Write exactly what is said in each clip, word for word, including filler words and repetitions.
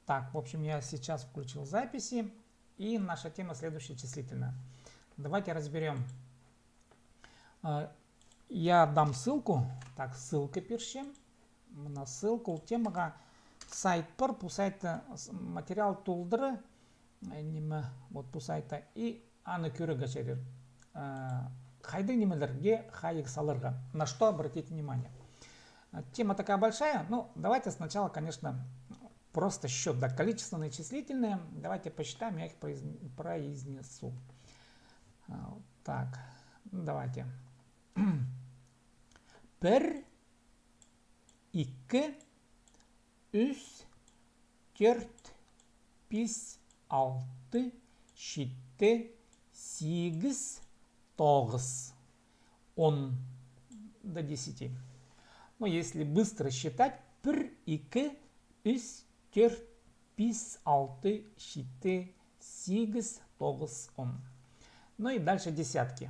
Так, в общем, я сейчас включил записи, и наша тема следующая — числительное. Давайте разберём. Э, я дам ссылку. Так, ссылка пирчем. Мына ссылка ол темаға. Сайт пар, пу сайтта с-, материал толдыра. Э, ниме, вот пу сайтта. И аны кӧрерге чарир. Э, хайдағ нимелерге хайығ саларға. На что обратить внимание? Э, тема такая большая. Ну, давайте сначала, конечно, просто счёт, да, количественные, числительные. Давайте посчитаем, я их произ-, произнесу. А, так, ну, давайте. Пір, ікі, ӱс, тӧрт, пис, алты, читі, сигіс, тоғыс, он, до десяти. Но если быстро считать, пір, ікі, ӱс, тӧрт, пис, алты, читі, сигіс, тоғыс, он. Ну и дальше десятки.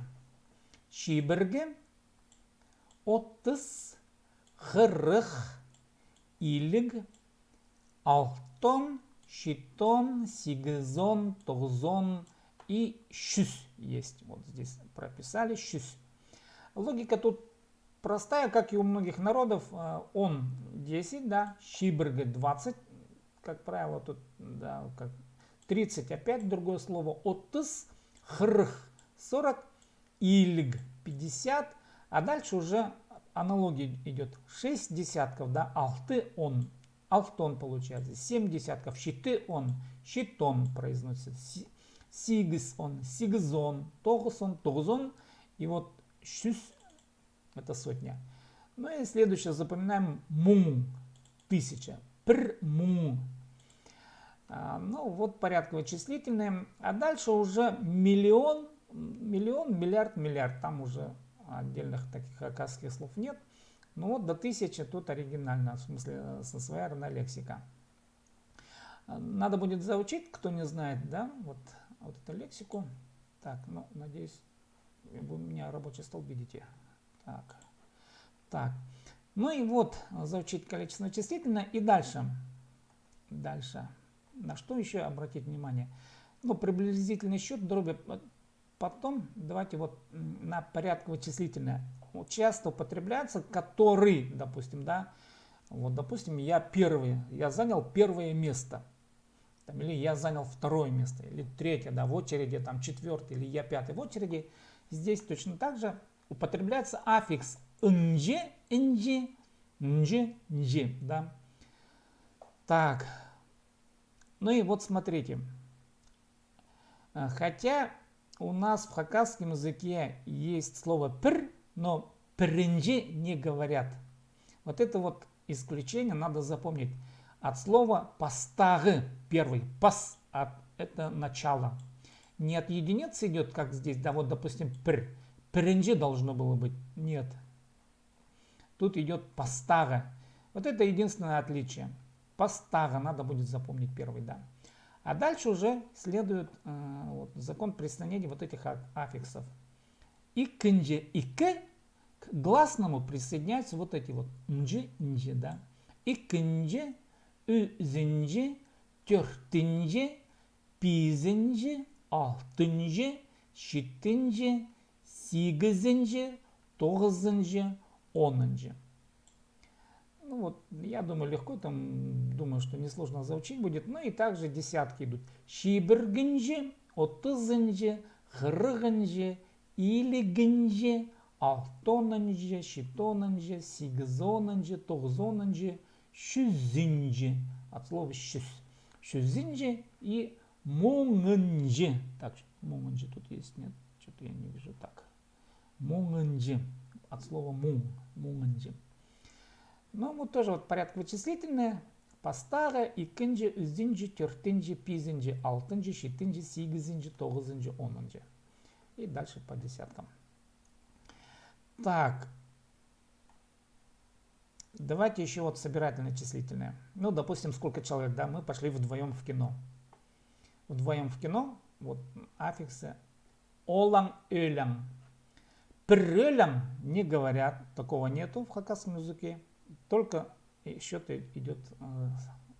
Чибіргі, отыс, хырых, илиг, алтон, читон, сигізон, тоғызон и чӱс есть. Вот здесь прописали чӱс. Логика тут простая, как и у многих народов. Э, он — десять, да, чибіргі — двадцать, как правило, тут, да, как тридцать опять другое слово, отыс, хырых — сорок, илиг — пятьдесят, а дальше уже аналогия идёт. Шесть десятков, да, алты он, алтон получается, семь десятков, читі он, читон произносится, си-, сигіс он, сигізон, тоғызон, тоғызон, и вот чӱс — это сотня. Ну и следующее запоминаем: муң, тысяча. Пір муң. А, ну, вот порядковые числительные. А дальше уже миллион, миллион, миллиард, миллиард. Там уже отдельных таких хакасских слов нет. Ну вот до тысячи тут оригинально, в смысле, э, со-, своя родная лексика. А, надо будет заучить, кто не знает, да, вот, вот эту лексику. Так, ну, надеюсь, вы мне рабочий стол видите. Так. Так. Ну и вот, заучить количественное числительное. И дальше. Дальше. На что ещё обратить внимание? Ну, приблизительный счёт дроби. П-, потом давайте вот, м, на порядковое числительное. Вот часто употребляется, который, допустим, да, вот, допустим, я первый, я занял первое место. Там, или я занял второе место, или третье, да, в очереди, там, четвёртый, или я пятый в очереди. Здесь точно так же употребляется аффикс нҷі, нҷі, нҷі, нҷі, да. Так. Ну и вот смотрите. Э, хотя у нас в хакасском языке есть слово пір, но пірінҷі не говорят. Вот это вот исключение надо запомнить. От слова пастағы, первый, пас, от, это начало. Не от единицы идёт, как здесь, да, вот, допустим, пір. Пірінҷі должно было быть. Нет. Тут идёт пастағы. Вот это единственное отличие. Пастағы, надо будет запомнить первый, да. А дальше уже следует, э, вот, закон присоединения вот этих а-, аффиксов. Ікінҷі, ікі, к гласному присоединяются вот эти вот нҷі, нҷі, да. Ікінҷі, ӱзінҷі, тӧртінҷі, пизінҷі, алтынҷы, читінҷі, сигізінҷі, тоғызынҷы, онынҷы. Ну вот, я думаю, легко, там, думаю, что несложно заучить будет. Ну и также десятки идут. Чибіргінҷі, отызынҷы, хырығынҷы, илігінҷі, алтонынҷы, читонынҷы, сигізонынҷы, тоғызонынҷы, чӱзінҷі. От слова чӱс. Чӱзінҷі и муңынҷы. Так, муңынҷы тут есть, нет? Что-то я не вижу. Так. Муңынҷы. От слова муң. Муңынҷы. Ну, вот тоже вот порядковые числительные. Пастағы, ікінҷі, ӱзінҷі, тӧртінҷі, пизінҷі, алтынҷы, читінҷі, сигізінҷі, тоғызынҷы, онынҷы. И дальше по десяткам. Так. Давайте ещё вот собирательные числительные. Ну, допустим, сколько человек, да, мы пошли вдвоём в кино. Вдвоём в кино, вот, аффиксы. Олаң, ӧлең. Пір ӧлең не говорят, такого нету в хакасском языке. Только счёт и-, идёт, э,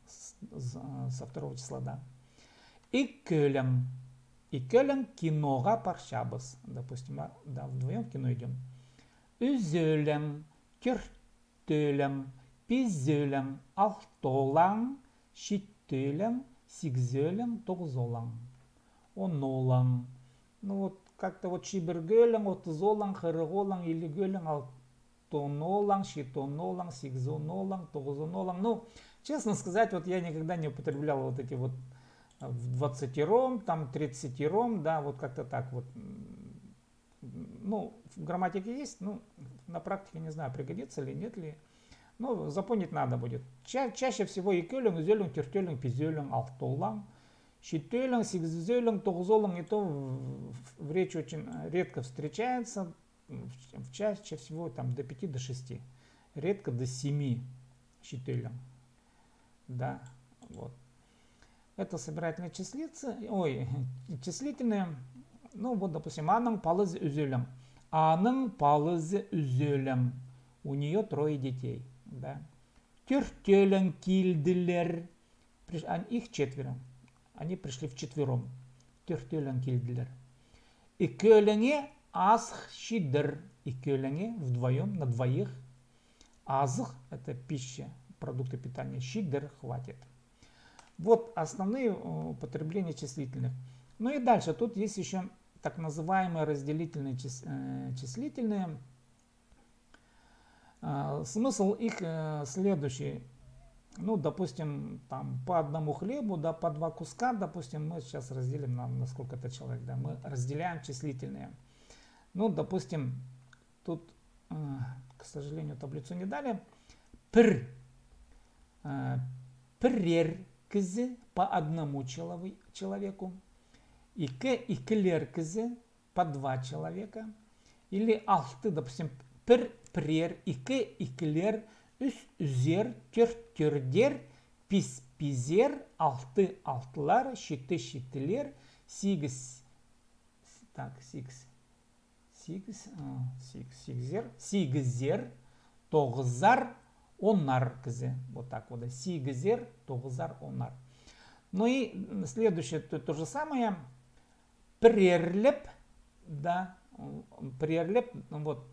с- с- со второго числа, да. Ікӧлең. Ікӧлең киноға парчабыс. Допустим, а, да, вдвоем в кино идём. Ӱзӧлең, тӧртӧлең, пизӧлең, алтолаң, читӧлең, сигізӧлең, тоғызолаң, онолаң. Ну вот, как-то вот чибіргӧлең, отызолаң, хырығолаң, илигӧлең, алтонолаң, читонолаң, сигізонолаң, тоғызонолаң. Ну, честно сказать, вот я никогда не употреблял вот эти вот, а, в двадцатером, там, тридцатером, да, вот как-то так вот. М, ну, в грамматике есть, ну, на практике не знаю, пригодится ли, нет ли. Но запомнить надо будет. Ча- чаще всего ікӧлең, ӱзӧлең, тӧртӧлең, пизӧлең, алтолаң, читӧлең, сигізӧлең, тоғызолаң, и то в, в речи очень, э, редко встречается, м, в- в- чаще всего там до пяти, до шести, редко до семи, читӧлең. Да, вот. Это собирательные числицы, ой, числительные. Ну, вот, допустим, аның палызы ӱзӧлең. Аның палызы ӱзӧлең. У неё трое детей. Да. Тӧртӧлең килділер. Приш- ан- Их четверо. Они пришли вчетвером. Тӧртӧлең килділер. Ікӧлеңе азых чидір. Ікӧлеңе, вдвоем, на двоих. Азых, это пища, продукты питания, чидір, хватит. Вот основные, э, употребления числительных. Ну и дальше, тут есть ещё так называемые разделительные чис- э, числительные. А, смысл их, э, следующий. Ну, допустим, там по одному хлебу, да, по два куска, допустим, мы сейчас разделим на, на сколько-то человек, да, мы разделяем числительные. Ну, допустим, тут, э, к сожалению, таблицу не дали. Пір, э, пірер кізі, по одному челове- человеку. Ікі, ікілер кізі, по два человека. Или алты, допустим, пір, пірер, ікі, ікілер, ӱс, ӱзер, тӧрт, тӧрдер, пис, пизер, алты, алтылар, читі, читілер, сигіс, так, сигіс, сигіс, а, сигіс, сигізер, сигізер, тоғызар, онар кізі. Вот так вот, да. Сигізер, тоғызар, онар. Ну и, м, следующее, то, то же самое. Пірерлеп, да, м, пірерлеп, ну вот.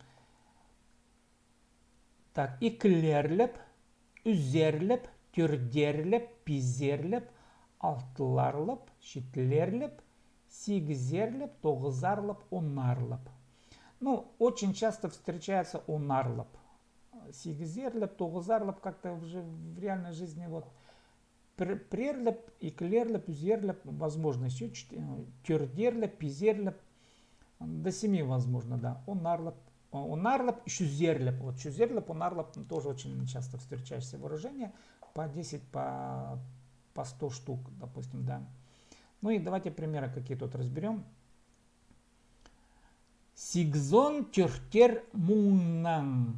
Так, ікілерлеп, ӱзерлеп, тӧрдерлеп, пизерлеп, алтыларлап, читілерлеп, сигізерлеп, тоғызарлап, онарлап. Ну, очень часто встречается онарлап. Сигізерлеп, тоғызарлап как-то уже в реальной жизни вот. Пір-, пірерлеп, ікілерлеп, ӱзерлеп, возможно, ещё чит-, э, тӧрдерлеп, пизерлеп, до семи возможно, да. Онарлап, о-, онарлап, чӱзерлеп. Вот чӱзерлеп, онарлап, м, тоже очень часто встречающееся выражение. По десять, по, по сто штук, допустим, да. Ну и давайте примеры какие тут разберём. Сигізон тӧртер муңнаң.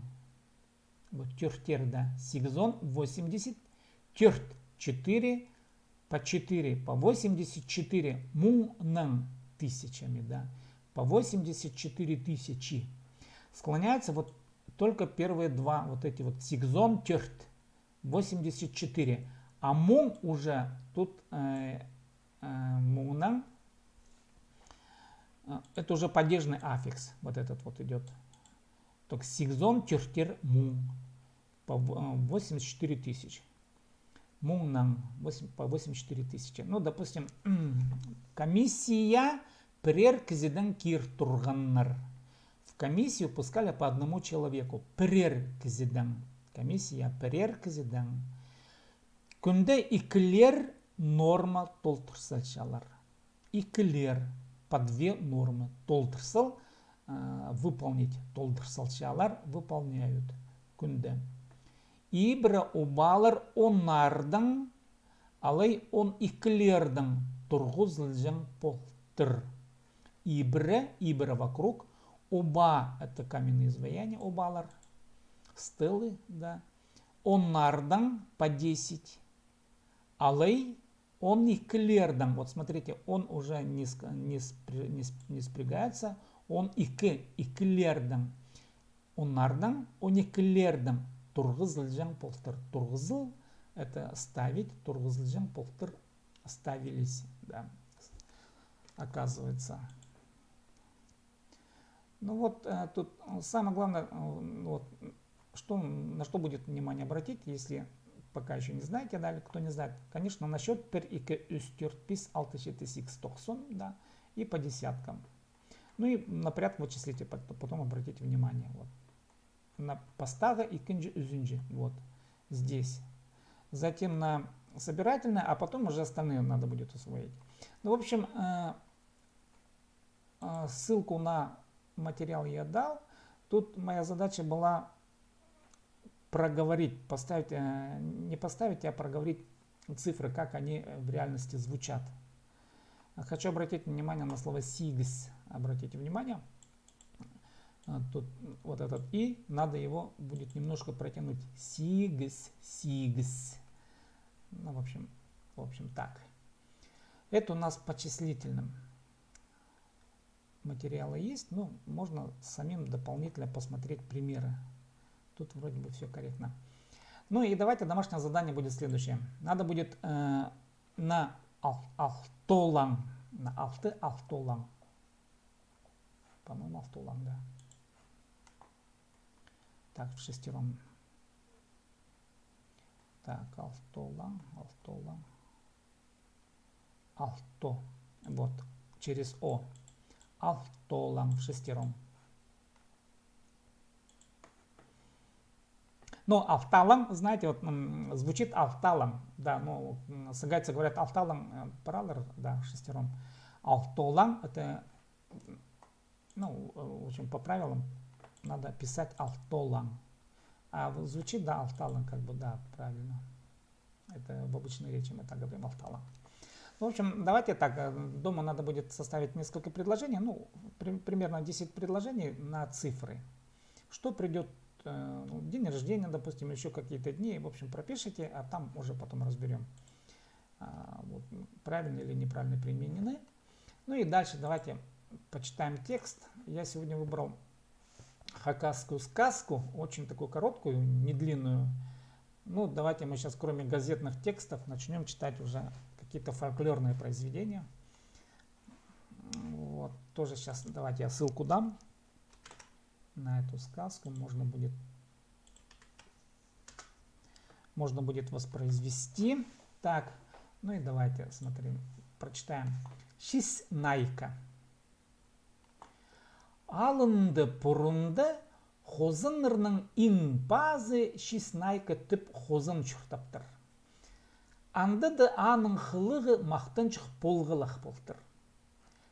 Вот тӧртер, да. Сигізон, восемьдесят, тӧрт, четыре, по четыре, по восемьдесят четыре муңнаң, тысячами, да. По восемьдесят четыре тысячи. Склоняется вот только первые два, вот эти вот сигізон тӧрт, восемьдесят четыре. А муң уже тут, э, э, муңнаң, э, это уже падежный аффикс, вот этот вот идёт. Так, сигізон тӧртер муң. По в-, э, восемьдесят четыре тысячи. Муңнаң, восемь, по восемьдесят четыре тысячи. Ну, допустим, комиссия пірер кізідең кир турғаннар. В комиссию пускали по одному человеку. Пірер кізідең. Комиссия пірер кізідең. Кӱнде ікілер норма толтырсалчалар. Ікілер, по две нормы. Толтырсал, а, выполнить. Толтырсалчалар, выполняют. Кӱнде. Ибіре обалар оннардаң, алай он ікілердең турғызылҷаң полтыр. Ибіре, ибіре вокруг, оба, это каменные изваяния, обалар, стелы, да. Оннардаң, по десять. Алай он ікілердең, вот смотрите, он уже не ск-, не спря-, не сп-, не спрягается, он ікі, ікілердең. Оннардаң, он ікілердең турғызылҷаң полтыр. Турғызыл, Это ставить, турғызылҷаң, полтыр, ставились, да, оказывается. Ну вот, э, тут самое главное, э, ну вот, что, на что будет внимание обратить, если пока ещё не знаете, да, или кто не знает. Конечно, на счёт пір, ікі, ӱс, тӧрт, пис, алты, читі, сигіс, тоғызон, да, и по десяткам. Ну и на порядок вычислителя пот-, потом обратите внимание. Вот. На пастағы, ікінҷі, ӱзінҷі. Вот. Здесь. Затем на собирательное, а потом уже остальные надо будет усвоить. Ну, в общем, э, э, ссылку на материал я дал. Тут моя задача была проговорить, поставить, э, не поставить, а проговорить цифры, как они, э, в реальности звучат. Хочу обратить внимание на слово сигіс. Обратите внимание. А, тут вот этот и, надо его будет немножко протянуть. Сигіс, сигіс. Ну, в общем, в общем, так. Это у нас по числительным. Материалы есть, но можно самим дополнительно посмотреть примеры. Тут вроде бы всё корректно. Ну и давайте домашнее задание будет следующее. Надо будет, э, на ал-, алтолаң, на алты, алтолаң. По-моему, алтолаң, да. Так, в шестером. Так, алтолаң, алтолаң. Алто. Вот, через о. Алтолаң, в шестером. Ну, алталаң, знаете, вот, м, звучит алталаң, да, ну, м, цыганцы говорят алталаң, э, паралар, да, в шестером. Алтолаң, это, ну, э, в общем, по правилам надо писать алтолаң. А в-, звучит, да, алталаң, как бы, да, правильно. Это в обычной речи мы так говорим, алталаң. Ну, в общем, давайте так, э, дома надо будет составить несколько предложений, ну, при-, примерно десять предложений на цифры. Что придёт, э, ну, день рождения, допустим, ещё какие-то дни, в общем, пропишите, а там уже потом разберём, а, вот, м, правильно или неправильно применены. Ну и дальше давайте почитаем текст. Я сегодня выбрал хакасскую сказку, очень такую короткую, недлинную. Ну, давайте мы сейчас, кроме газетных текстов, начнём читать уже какие-то фольклорные произведения. Вот, тоже сейчас давайте я ссылку дам на эту сказку, можно будет, можно будет воспроизвести. Так, ну и давайте смотрим, прочитаем. Чис Найка. Алынды-пурунды хозаннарның иң пазы Чис Найка тіп хозан чуртаптыр. Анда даа аның хылығы махтанчых полғалах полтыр.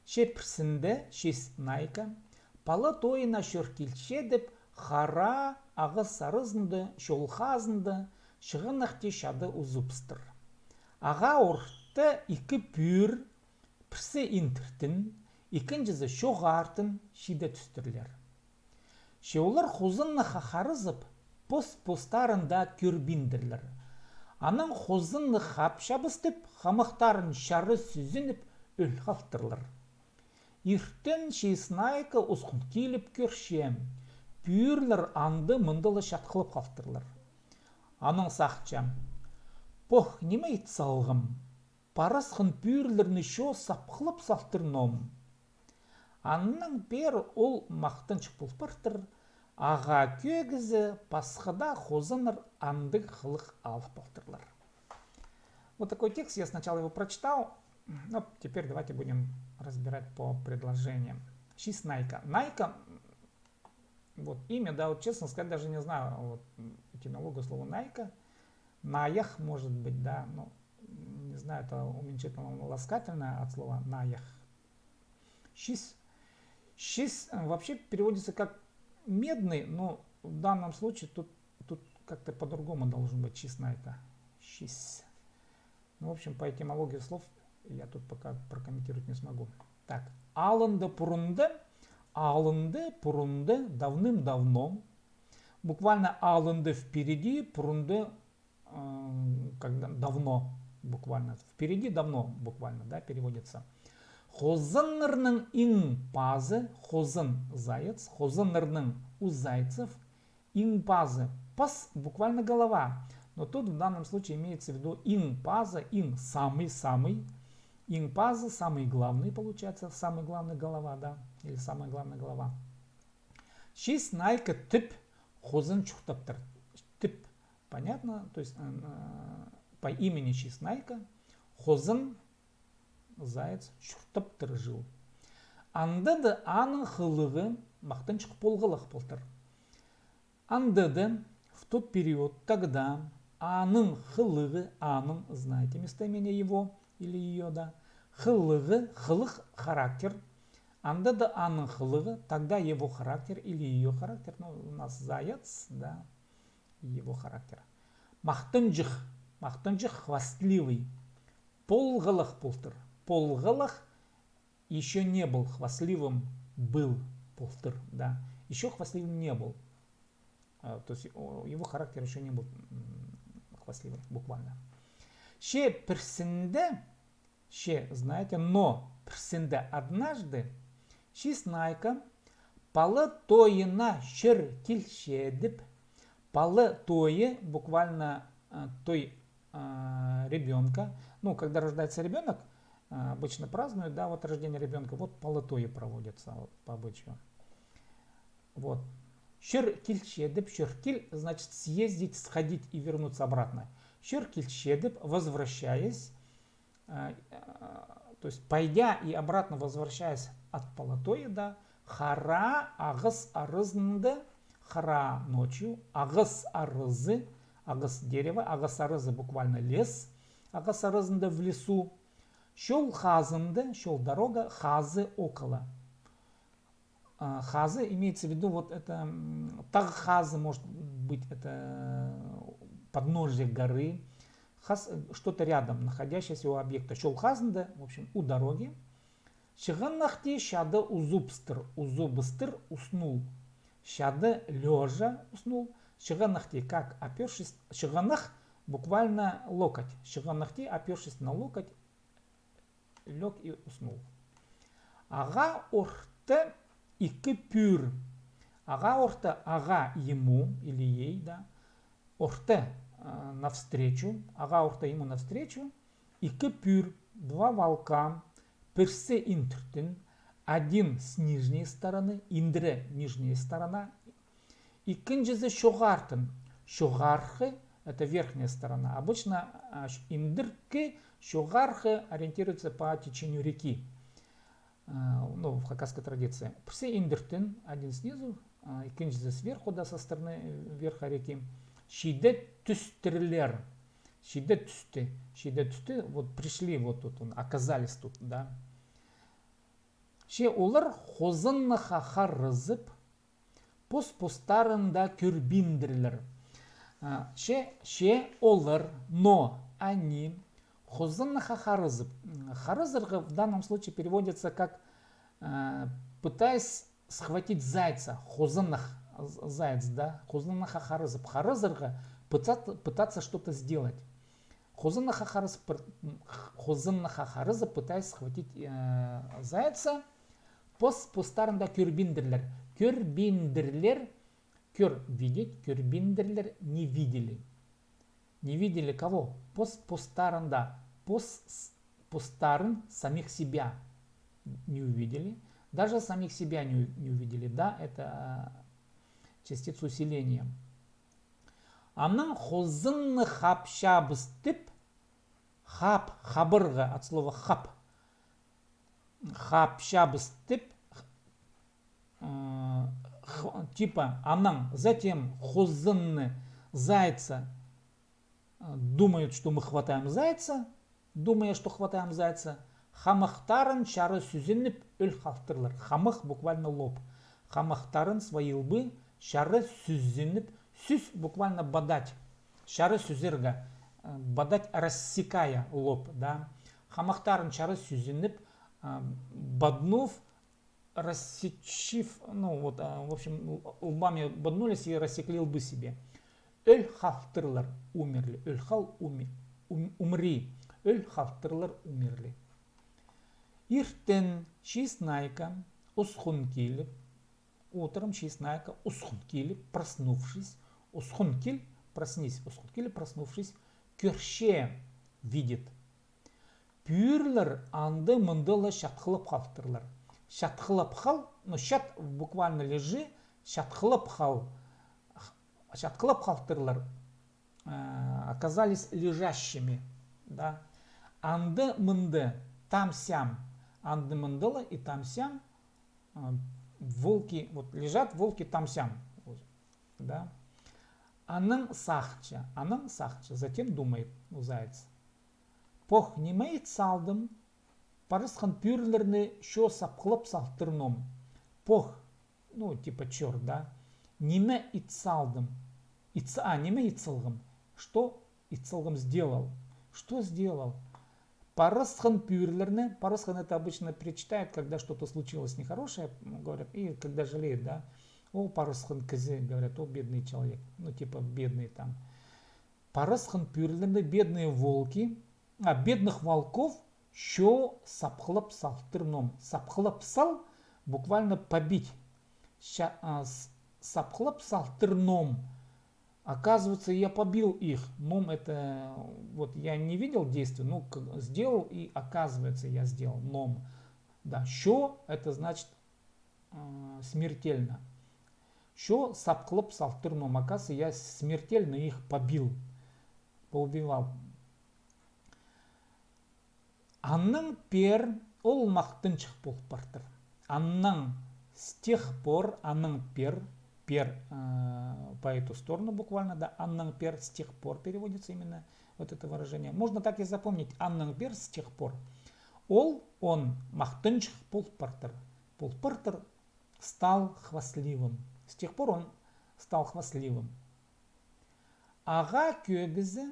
Че пірсінде Чис Найка пала тойына чӧр килче тіп, хара ағас арызында, чол хазында, чығанахти чады узубыстыр. Ағаа орта ікі пӱӱр, пірсі индіртін, ікінҷізі чоғартын чиде тӱстірлер. Че олар хозанны хахарызып, пос-постарын даа кӧрбиндірлер. Анаң хозанны хап чабыстып, хамахтарын чары сӱзініп, ӧл халтырлар. Иртен Чис Найка усхун киліп кӧрче, пӱӱрлер анда-мында ла чатхылап халтырлар. Анаң сағынча: «Пох, ниме ит салғам? Парасхан пӱӱрлерні чоо сапхылап салтыр ном». Аннаң пеер ол махтанчых пол партыр, ағаа кӧгізі, пасха даа хозаннар андағ хылых алып алтырлар. Вот такой текст, я сначала его прочитал, но теперь давайте будем разбирать по предложениям. Чис Найка. Найка, вот имя, да, вот честно сказать, даже не знаю, вот, м, этимологию слова найка. Наях, может быть, да, но, м, не знаю, это уменьшительно-ласкательное от слова наях. Чис. Чис, э, вообще переводится как медный, но в данном случае тут, тут как-то по-другому должен быть чис найка. Чис. Ну, в общем, по этимологии слов я тут пока прокомментировать не смогу. Так, алынды-пурунды, алынды, пурунды, давным-давно. Буквально алынды — впереди, пурунды, э, когда давно, буквально. Впереди, давно, буквально, да, переводится. Хозаннарның иң пазы, хозан — заяц, хозаннарның — у зайцев, иң пазы. Пас — буквально голова. Но тут в данном случае имеется в виду иң пазы, иң самый-самый, иң пазы, самый главный, получается, самый главный голова, да, или самая главная голова. Чиснайка тіп хозын чуртаптыр. Тіп, понятно, то есть по имени Чиснайка хозын заяц чуртаптыр, жыл. Анда даа аның хылығы махтанҷых полғалах полтыр. Анда даа в тот период, тогда, аның хылығы, аның, знаете местоимение его или ее, да, хылығы, хылых, характер. Анда даа аның хылығы, тогда его характер или ее характер, ну, у нас заяц, да, его характер. Махтанҷых, махтанҷых, хвастливый. Полғалах полтыр. Полғалах, еще не был хвастливым, был, полтыр, да. Еще хвастливым не был. То есть его характер еще не был хвастливым, буквально. Че пірсінде, че, знаете, но пірсінде, однажды, Чиснайка пала тойына чӧр килчедіп, пала тойы, буквально той ребёнка. Ну, когда рождается ребёнок, обычно празднуют, да, вот рождение ребёнка, вот пала тойы проводятся по обычаю. Вот. Чӧр килчедіп, чӧр кил, значит, съездить, сходить и вернуться обратно. Чӧр килчедіп, возвращаясь, то есть пойдя и обратно возвращаясь от пала тойы, да, хараа ағас аразында, хараа ночью, ағас аразы, ағас дерево, ағас аразы буквально лес, ағас аразында в лесу, чол хазында, чол дорога, хазы около. Хазы имеется в виду, вот это тағ хазы, может быть, это подножье горы, хас, что-то рядом, находящееся у объекта. Чол хазында, в общем, у дороги. Чығанахти чады узубыстыр, узубыстыр, уснул. Чады лёжа уснул. Чығанахти, как опёршись, чығанах буквально локоть. Чығанахти, опёршись на локоть, лёг и уснул. Ағаа орта ікі пӱӱр. Ағаа орта, ағаа ему или ей, да. Орта, навстречу, ағаа орта ему навстречу, ікі пӱӱр, два волка, пірсі индіртін, один с нижней стороны, индіре, нижняя сторона, ікінҷізі чоғартын, чоғархы, это верхняя сторона. Обычно индіркі, чоғархы ориентируется по течению реки. Ну, в хакасской традиции. Пірсі индіртін, один снизу, ікінҷізі сверху, да, со стороны верха реки. Чиде тӱстірлер. Чиде тӱсті. Чиде тӱсті, вот пришли, вот тут, оказались тут, да. Че олар хозаннаха харызып, пос-постарын даа кӧрбиндірлер. Че, че олар, но они, хозаннаха харызып. Харызарға в данном случае переводится как пытаясь схватить зайца, хозаннах, заяц, да, хозаннаха харызып. Харызарға, пытаться что-то сделать. Хозаннаха харызып, хозаннаха харызып, пытаясь схватить зайца. Пос-постарын даа кӧрбиндірлер. Кӧрбиндірлер, кӧр, видеть, кӧрбиндірлер, не видели. Не видели кого? Пос-постарын даа. Пос-постарын, самих себя не увидели. Даже самих себя не увидели. Да, это частица усиления. Анаң хозанны хапчабыс тіп, хап, хабарға, от слова хап. Хапчабыс тіп, типа, анаң, затем хозанны, зайца, думают, что мы хватаем зайца, думая, что хватаем зайца, хамахтарын чары сӱзініп, ӧл халтырлар. Хамах буквально лоб. Хамахтарын, свои лбы, чары сӱзініп, сӱз буквально бодать. Чары сӱзерге, бодать, рассекая лоб, да. Хамахтарын чары сӱзініп, боднув, рассечив, ну вот, в общем, лбами боднулись и рассекли лбы себе. Ӧл халтырлар, умерли. Ӧл хал, умри. Ӧл халтырлар, умерли. Иртен Чиснайка усхун киліп, утром Чиснайка усхун киліп, проснувшись, усхун кил, Проснись, восход киле, проснувшись, кӧрче, видит. Пӱӱрлер анда-мында ла чатхылап халтырлар. Чатхылап хал, ну, чат буквально лежи, чатхылап хал, чатхылап халтырлар, э, оказались лежащими, да. Анда-мында, там-сям, анда-мында ла и там-сям, а, волки, вот лежат волки там-сям, да. Анаң сағынча, анаң сағынча, затем думает, ну, заяц. Пох, ниме ит салдым? Парысхан пӱӱрлерні чоо сапхылап салтыр ном. Пох, ну, типа чёрт, да. Ниме ит салдым? Ит с-, а, ниме ит салғам? Что ит салғам сделал? Что сделал? Парысхан пӱӱрлерні, парысхан это обычно причитают, когда что-то случилось нехорошее, м, говорят, и когда жалеют, да, о, парысхан кізі, говорят, о, бедный человек, ну, типа, бедный там. Парысхан пӱӱрлерні, бедные волки, а, бедных волков чоо сапхылап салтыр ном. Сапхылап сал, буквально побить. Ща-, а, с-, сапхылап салтыр ном. Оказывается, я побил их. Ном это, вот я не видел действия, ну, как, сделал, и оказывается, я сделал. Ном. Да, чоо, это значит, а, смертельно. Чоо сапхылап салтыр ном. Оказывается, я смертельно их побил. Поубивал. Аннаң пеер ол махтанҷых пол партыр. Аннаң, с тех пор, аннаң пеер, пеер, э, по эту сторону буквально, да, аннаң пеер, с тех пор переводится именно вот это выражение. Можно так и запомнить, аннаң пеер, с тех пор. Ол, он, махтанҷых пол партыр. Пол партыр, стал хвастливым. С тех пор он стал хвастливым. Ағаа кӧгізі,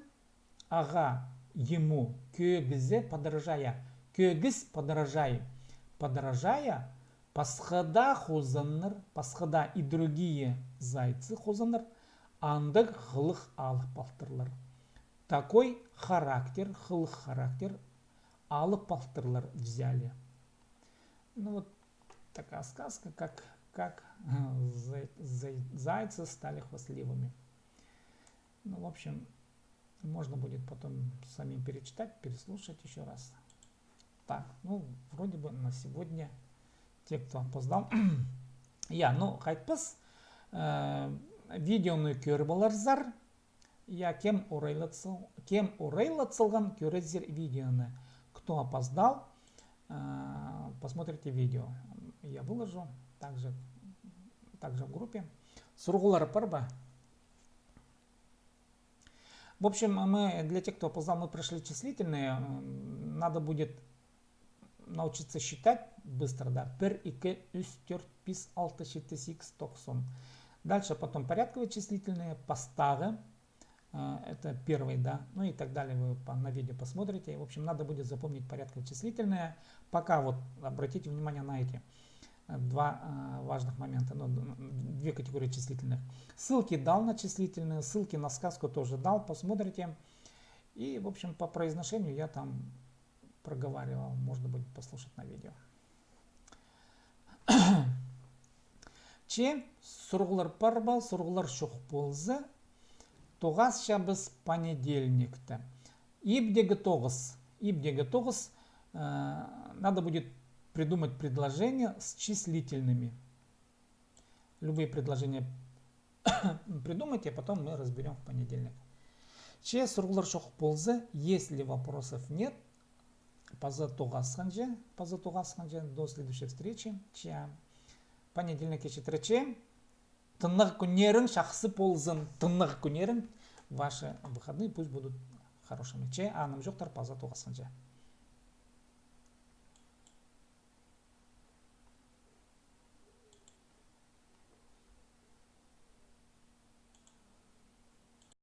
ағаа, ему, кӧгізі, подражая, кӧгіз, подражай, подражая, пасха даа хозаннар, пасха даа, и другие зайцы, хозаннар, андағ хылых алып алтырлар. Такой характер, хылых характер алып алтырлар, взяли. Ну вот такая сказка, как, как, э, зай-, зай-, зайцы стали хвастливыми. Ну, в общем, можно будет потом самим перечитать, переслушать ещё раз. Так, ну, вроде бы на сегодня те, кто опоздал. Я, ну, хайтпас, э, видеоны кӧріп аларзар. Я, кем орайлатсал-, кем орайлатсалған, кӧрерзер видеоны. Кто опоздал, э, посмотрите видео. Я выложу также, также в группе. Сурығлар пар ба? В общем, мы, для тех, кто опоздал, мы прошли числительные. М, надо будет научиться считать быстро, да. Пір, ікі, ӱс, тӧрт, пис, алты, читі, сигіс, тоғыс, он. Дальше потом порядковые числительные, пастағы, э, это первый, да, ну и так далее. Вы по-, на видео посмотрите. В общем, надо будет запомнить порядковые числительные. Пока вот обратите внимание на эти, э, два, э, важных момента, ну, д-, две категории числительных. Ссылки дал на числительные, ссылки на сказку тоже дал, посмотрите. И, в общем, по произношению я там проговаривал, можно будет послушать на видео. Че, сурығлар пар ба, сурығлар чох полза, тоғасчабыс понедельникте. Ибдегі тоғыс, ибдегі тоғыс, э, надо будет придумать предложение с числительными. Любые предложения придумайте, а потом мы разберём в понедельник. Че сурығлар чох полза, если вопросов нет, паза тоғасханҷа, паза тоғасханҷа, до следующей встречи. Че, понедельникке читіре, че, тынағ кӱннерің чахсы ползын, тынағ кӱннерің, ваши выходные пусть будут хорошими. Че, анымҷохтар, паза тоғасханҷа.